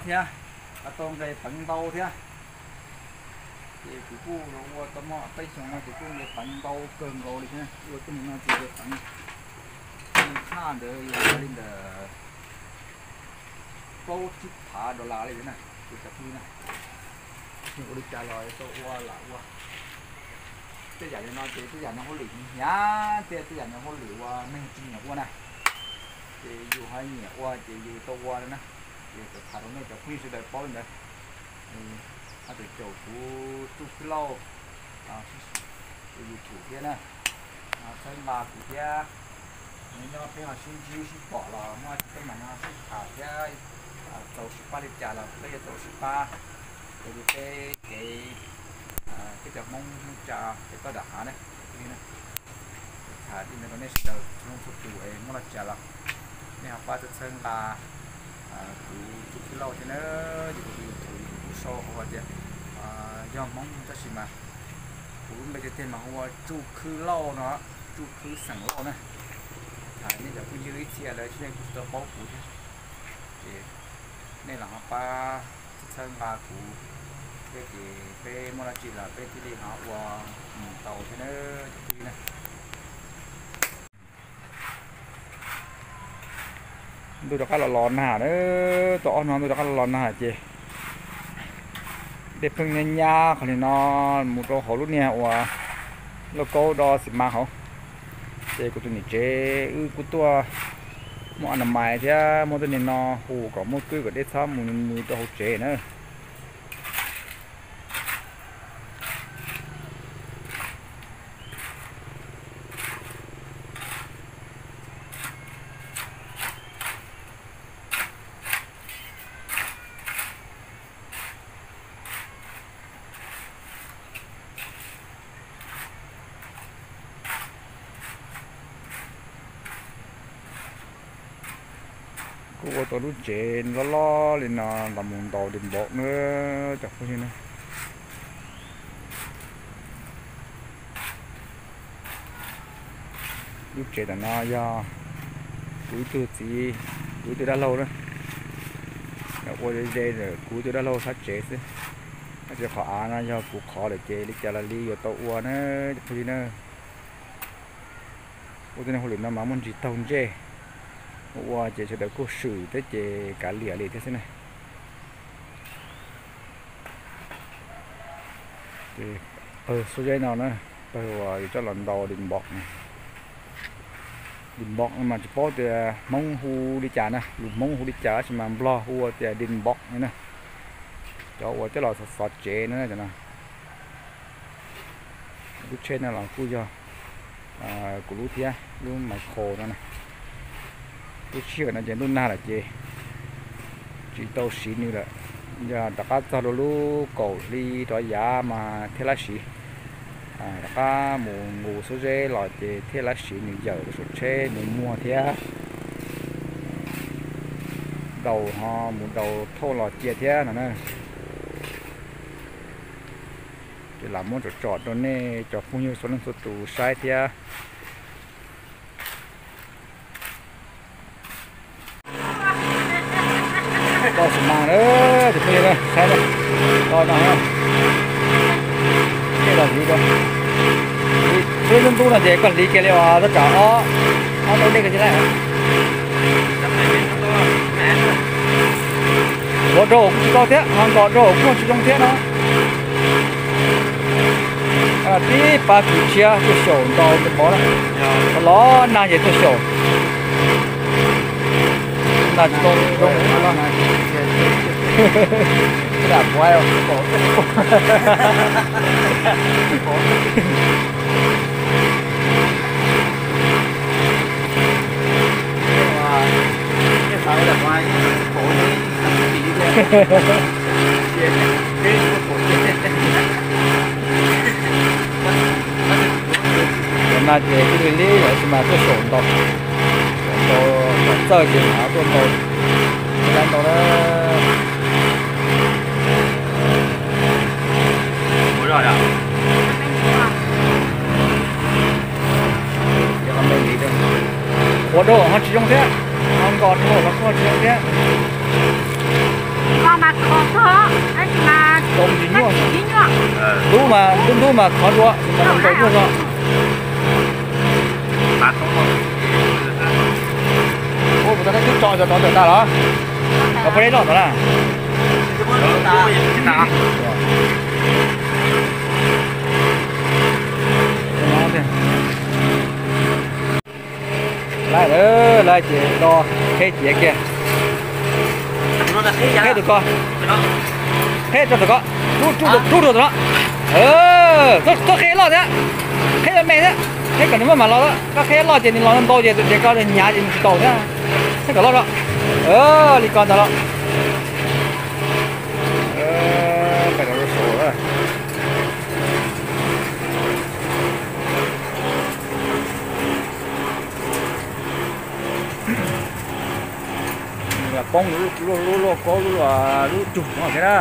thiab, tau nqe peev ntau thiab. Ces kuv kuj los ua tau muaj peb xyoos no ces kuj nqe peev ntau kawg nkaus li thiab. Ua tej nim no ces nqe peev tshaj ntawd yog li ntawm plaub tsib phav dollar li na, ces cov phooj ywg na, ua li cas los tau ua lam ua. Tej yam li no ces tej yam no hauj lwm hnyav thiab, tej yam no hauj lwm uas neeg tsis nyiam ua na. Ces yus ho nyiam ua ces yus tau ua na. Ces txawm tham rau nej cov phooj ywg sawv daws paub li ntawd. Ho tseem caum kuv Tsuj Khwb Lauj YouTube thiab na, txhawb nqa kuv thiab. Nyob nyob peb ho sib ntsib sib pom los muaj tsis teeb meem no sib tham thiab, txaus sib pab li cas los peb yuav txaus sib pab. Ces li peb kev, peb cov Hmoob neej tsa peb toj dam hav na, tham li ntawd rau nej sawv daws txhua leej txhua tus es muaj lo cas los nej ho pab txhawb nqa kuv Tsuj Khwb Lauj thiab na. Ces kuv tus YouTube kuv kuj sau hauv hais tias yog Hmoob tab sis mas kuv lub npe tiag tiag mas hu ua Tsuj Khwb Lauj no, Tsuj Khwb xeem Lauj na. Tham nej cov phooj ywg ib txhia lawv tsis, nej kuj tsis tau paub kuv thiab. Ces nej los ho pab txhawb nqa kuv thiab ces peb muaj dab tsi los peb thiaj li ho ua mus tau thiab na, cov phooj ywg na. Ntuj rov qab los los nag na, tau ob hnub ntuj rov qab los los nag ces dej pheej nyab nyab qhov li no mus rau hauv lub niag uas lauj kaub do xis mas hauv. Ces kuv tus niam tsev wb kuj tuaj muaj a na mais thiab muaj tej niag no hu kom muaj kwb kom dej txhob mus nws rau hauv tsev na. Kuj ua tau lub tsev loj loj li no los mus ntaus di npaum na, cov phooj ywg na. Lub tsev ntawm no yog kuv ib tug txiv, kuv ib tug dab laug na, ua ze ze lawm kuv ib tug dab laug sab tsev xwb. Tab sis qhov av no yog kuv qhov lawm ces li cas los li yuav tau ua na, cov phooj ywg na. Ua tej niag hauj lwm no mas muaj ntsis taug ntsej, ua ces sawv daws kuj swm thiab ces kav liam li thiab xwb na. Ces pawg xuab zeb no na, pawg uas yus coj los ntaus di npaum, di npaum no mas tsis paub tias Hmoob hu li cas na, lus Hmoob hu li cas tab sis mas Nplog hu tias di npaum li na. Cov uas coj los xov tsev no na, cov no. Lub tsheb no los kuj yog kuv lub thiab, lub Micro no na. Lub sij hawm no ces ntuj nag lawm ces tsis tau siv nws lawm, yog rov qab txog rau lub kaum hli rov yav mas thiaj li siv. Rov qab mus nqus xuab zeb los ces thiaj li siv nws yawm rau saum tsheb mus muag thiab. Daus ho mus daus thauj los cia thiab no na. Ces lam muab tsom tsom rau nej cov phooj ywg txhua leej txhua tus saib thiab. Toj xi mas na, cov phooj ywg na, saib na, toj no, tej los hliv rau. Twb ntub ntub no ces koj hliv kiag li uas tab tsam ob, ob tau dej kiag li lawm. Nqos rau hauv kuj tsis tau thiab, ho nqos rau hauv kuj tsis zoo thiab no. Tib pab kwv tshiab tuaj xyaum ntaus nws pov na, los nag ces tuaj xyaum. Nag tsis tau zoo. Cov no ces kuj li li yam sis mas tuaj xyaum ntaus, xyaum ntaus kom txawj ces mam tuaj ntaus, lab ntaus na. Qhuav rau hauv ho tsis zoo thiab, ho nqos rau hauv los kuj tsis zoo thiab. Kaus tsis nyuaj. Ntub mas, ntub ntub mas khov dua, mas nkaus nyuaj zog. Ua puas tau twb tso tso tod ntawm tas los? Los peb loj tod na. Laij, laij ces do qheb ciav kiag. Qheb tus ko, qheb tso tus ko, rub rau tus no. Txhob qheb loj thiab, qheb me thiab, qheb kom nws maj mam los. Koj qheb loj ces nws los ntau ces tus ces koj hnyav ces nws tsis tau thiab. Qheb kom loj rau. Li ko ntag los. Poob lub luaj kaub lub, lub cug no thiab na.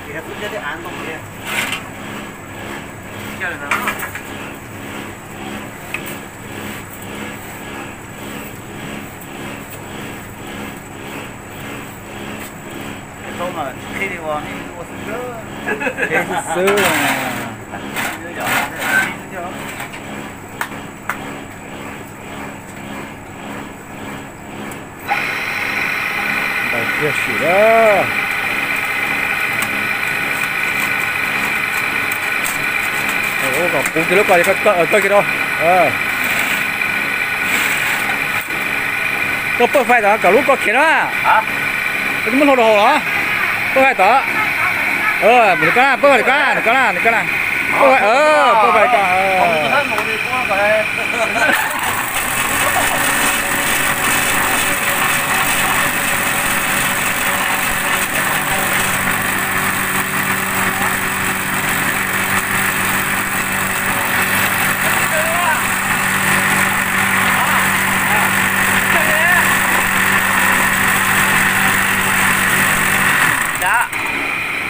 Qheb xwb xwb. Ntau kiag sim a. Kom puv kiag lub ko, koj kiag rau. Koj pawj fais tom kom lub ko khiav na. Koj tsis muab hlau rau hauv los? Pawj fais tom. Nws ko na, pawj fais nws ko na, nws ko na, nws ko na. Pawj fais, pawj fais ko.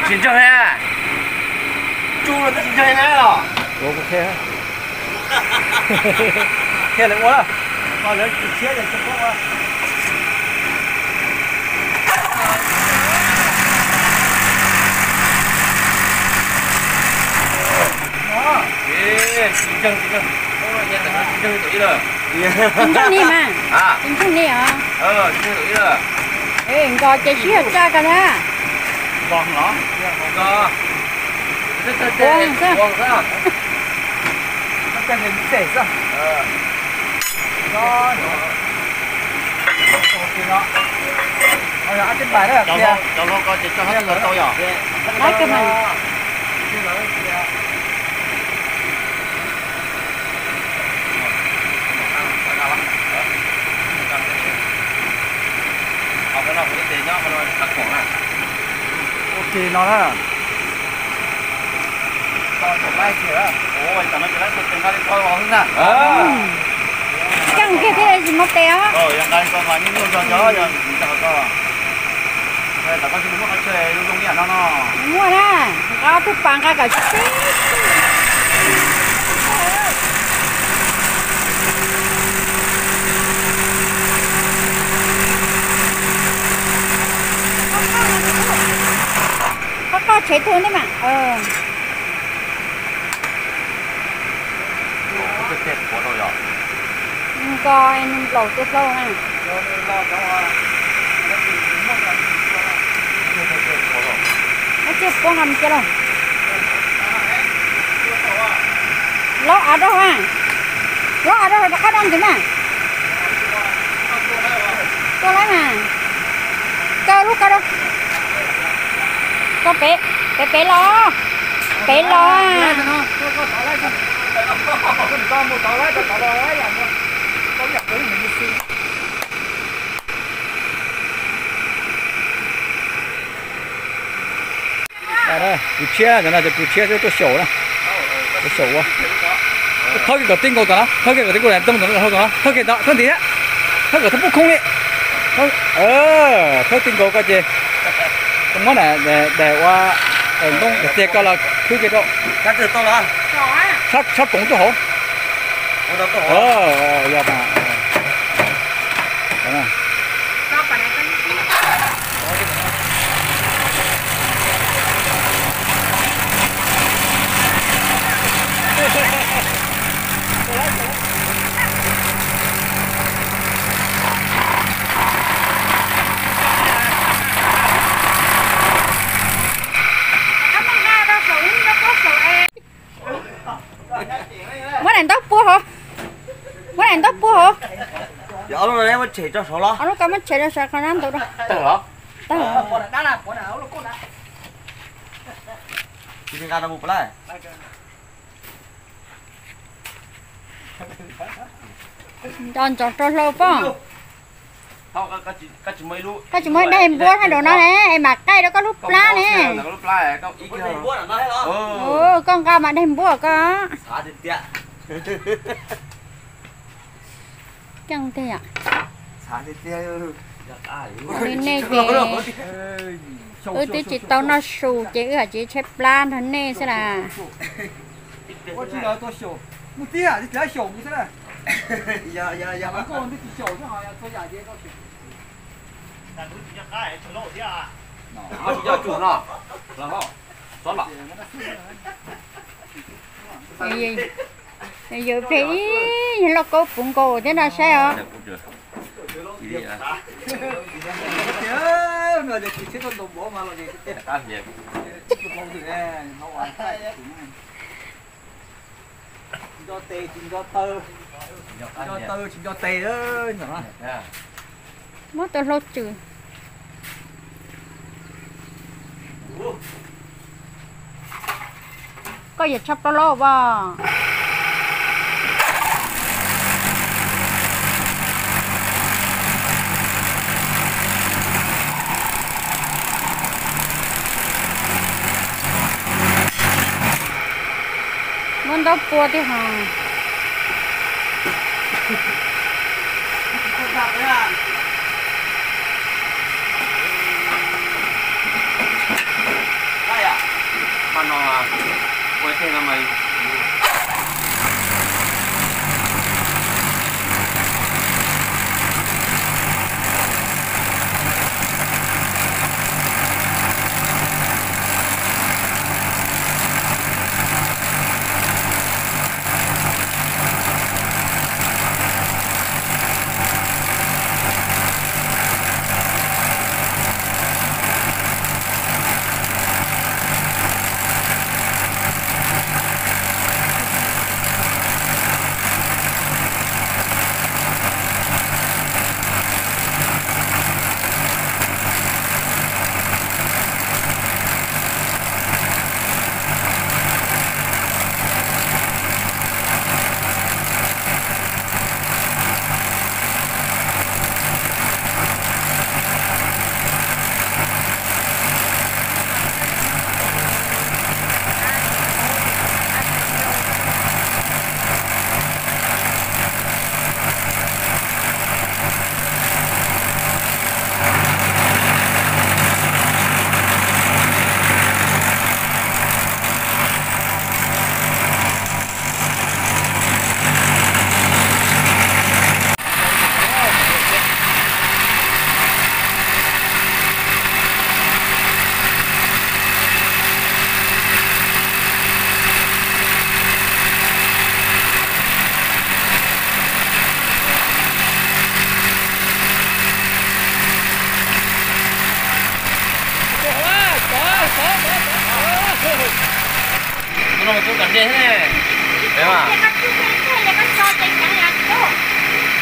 Tsis ntseeg na. Tsuj los twb tsis ntseeg na los. Qhia lawv ua lawm. Lawv tsis qhia ces tsis paub ua. Tsis ntseeg, tsis ntseeg. Tsis ntseeg li mas. Tsis ntseeg li os. Nkaus ces sib hawm tsa ko na. Nkaus xwb. Cov hlau ko ces tso hauv tau yom? Ua ke no na. Keej kiag thiaj li tsis muaj tes os. Muaj na, nqa ob tug pas nqa kom tsis pib. Qoj qoj tsheb tu ntej mas. Nws nplaum tua hlau na. Muab tsiaj puab nqa mus cia lawm. Laub av rau a. Laub av rau rov qab dab ntawd na. Tua lawm mas. Kaw lub kaw rau. Koj pem, pem pem los. Pem los. Tus tshiab no ces tus tshiab xwb tuaj xyaum na. Tuaj xyaum ua. Thawb kiag kom tib nkaus tom no, thawb kiag kom tib nkaus tom no, thawb kiag tom, thawb ntxiv thiab. Thawb kom thawb pub khoob li. Khawb, khawb ti nkaus koj ces muab daim ua ntoo daim txiag koj los khwb kiag rau. Sab koov tuaj hauv. Muab daim ntaub pua hauv. Muab daim ntaub pua hauv. Ob lub koj muab tshem rau saum qhov nab ntau rau. Tawg. Nco ntsoov rau hlau pob. Koj tsis muaj daim npuab hab rau no ne, es mam qaij rau koj lub plab ne. Koj nqa mas daim npuab koj. Keej tiag. Li nej ces wb twb tsis tau noj su ces wb hais tsis tshaib plab nrog nej xwb las. Yawg plig ib yawg lauj kaub puv nkaus thiab no saib os. Nco tes tsis nco taw, nco taw tsis nco tes. Muab tus hlau tswm. Koj yawm tshaj plaub lab as. Muab ntaub pua thiab hos.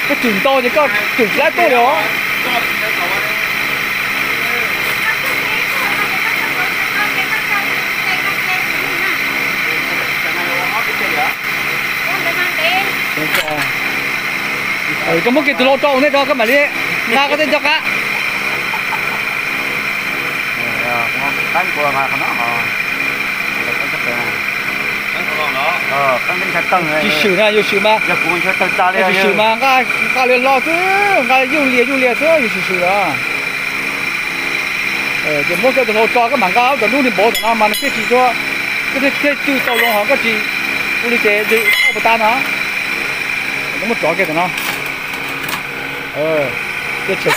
Koj tswm ntau ces koj tswm plab tuaj li os. Koj muab kiag tus lau rau nej rau koj mam li nqa koj tej nco qab. Tsis swm na, yus swm mas, yus swm mas nqa, nqa li hlo xwb, nqa yuj lias yuj lias xwb yus swm swm los. Ces muab kiag tus hlau tso koj mam nqa, ob tom nub ni npaum tom no mas nws thiaj tsis, thiaj cw tau zoo, ho koj tsis ua li ces au pas tas no. Muab tso kiag tom no. Ces tshem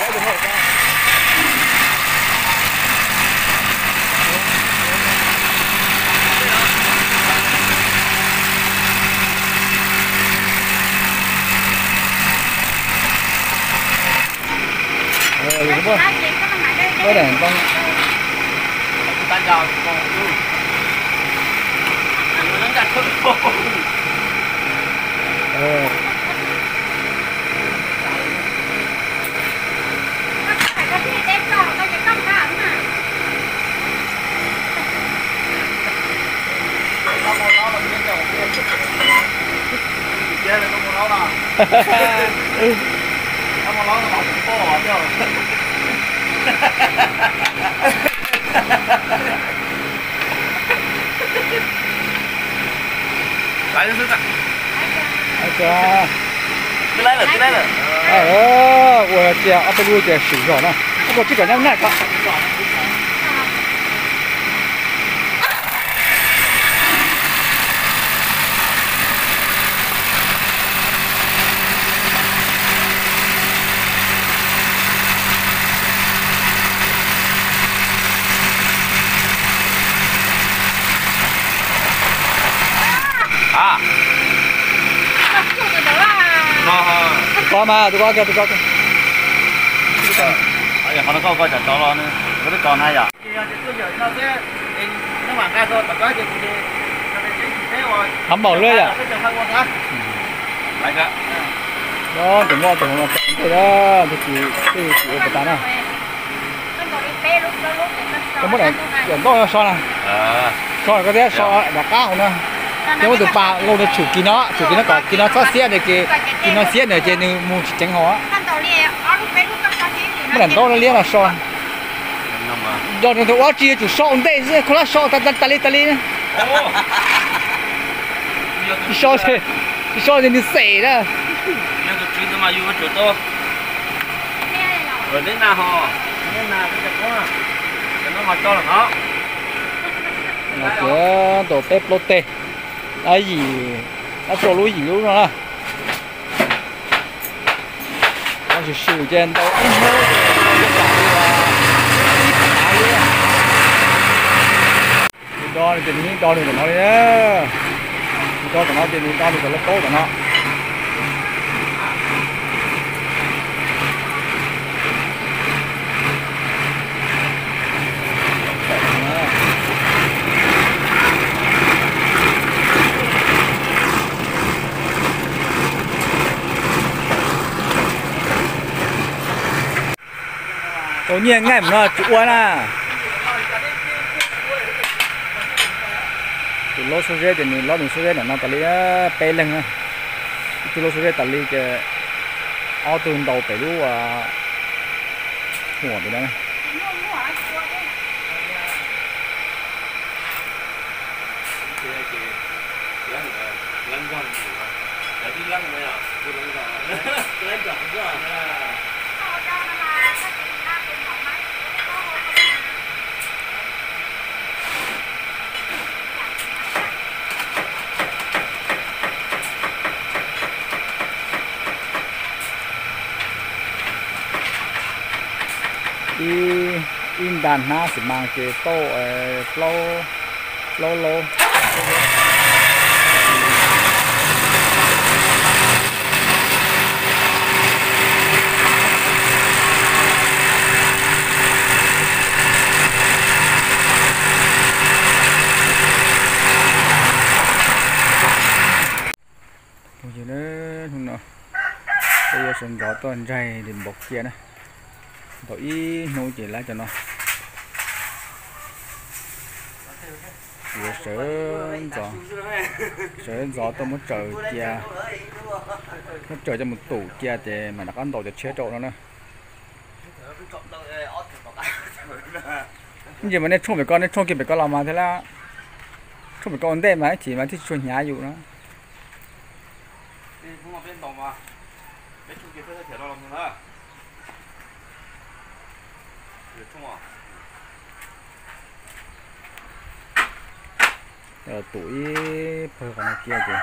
Ua tias ob peb lub tias swm zog na, koj tsis kam nyob naj ko. Tus ko mas, tus ko, tus ko. Qhov no koj, koj tso los, koj twb tso na yom. Hav maum lawm yom. Tus muaj tus no txaus ntej na, tus tsis, tus tsis ua puas tas na. Koj muab daim ntau no so na. So koj thiab so rov qab hauv na. Ces muab tus pas laus no tshum kis no, tshum kis no kom kis no txhob xiab na, ces kis no xiab na ces nws mus tsis ceev hauv. Muab daim ntau no liab no so. Yog nws tus ua tsis yuav tsum so ua ntej xwb, kho lab so tas li tas li. Tsis so, tsis so ces nws xem na. Ces ntaus peb plaub teg, dab yim, dab rau lub yim lub no na. Tab sis swm ces ntaus ib hnub ces ntaus ib phav li. Tus do no ces nws yeej do nws tom no li na. Tus do tom no ces nws do nws tom lub paub tom no. Tau nyiaj nqaij mus no tsis ua na. Tus laub suab zeb ces nws lob nws suab zeb nram no tas li peb leeg na. Ib tug laub suab zeb tas li ces ob tug ntaus pem lub huam pem no na. Ib, ib nta hnab xi mas ces tau plaub, plaub laub. Hnub no peb yuav sawv ntxov tuaj ntsaig npaum kiag na. Tau ib hnub ces lawv cov no yuav sawv ntxov, sawv ntxov tuaj muab tsaws cia, muab tsaws coj mus tum cia ces mam rov qab ntaus cov tshiab rau no na. Ntsis mas nej tshooj pem ko, nej tshooj kiag pem ko los mas thiaj li. Tshuaj pem koj ua ntej mas ib chim mas thiaj tsis tshua hnyav yus no. Tus ib pawg qhov no kiag ces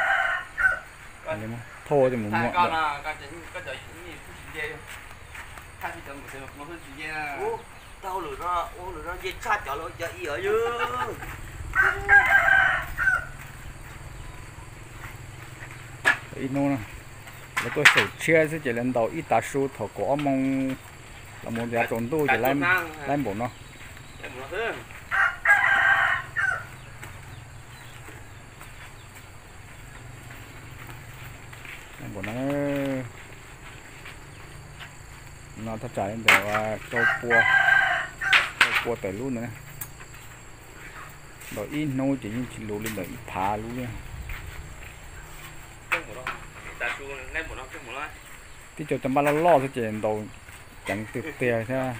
thauj ces mus muag. Ib hnub lawv tuaj xyaum tshiab xwb ces lawv ntaus ib tav su thaum kaum ob moos los mus yav tsaus ntuj ces laib npaum no. Npaum no, no thaj tsam li ntawm rau pua, rau pua tawm lub ntawd. Ntaus ib hnub ces yeej tsis luv li ntawm ib phav lub li. Tib co cov npaj loj loj xwb ces ntaus ceev tiag tiag thiab.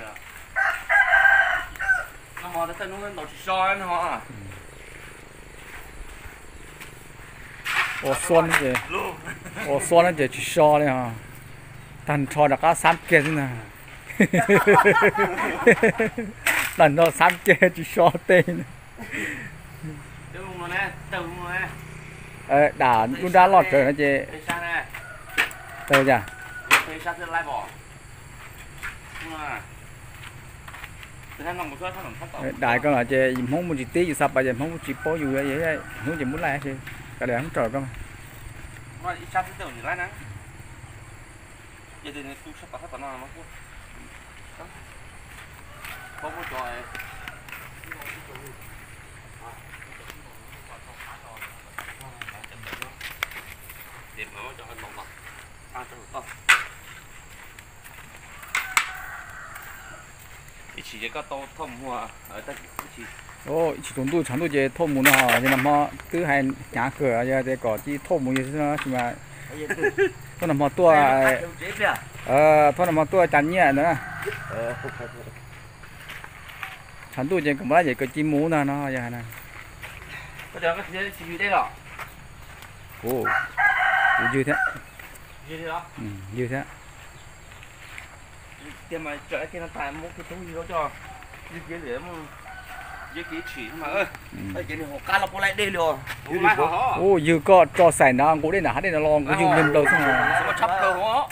Ua xuab, ua xuab no ces tsis so li os. Tag nrho rov qab xab kiag xwb ntag. Tag nrho xab kiag tsis so tej. Dam lub nrab loj tsawv no ces tawg cas. Dam koj los ces yus Hmoob mus tsis tib, yus xa pas ces Hmoob tsis paub yus, hnub ces muab laij, kav liam Hmoob tso koj. Ib chim tsaus ntuj tshav ntuj ces thauj mus no, yog nag hmo twb hais hnyav kawg, yog tias kom cia li thauj mus yog xwb no, tab sis mas thauj nag hmo tuaj, thauj nag hmo tuaj cas nyiaj ntawd na. Tshav ntuj ces kom mus lab ces kom cia li mus ntag no yog hais na. Kuv, kuv ywg thiab. Ywg thiab. Ua ywg koj tso xaim na, nqus dej nram hav dej no los nqus ywg nplawg nplawg xwb os.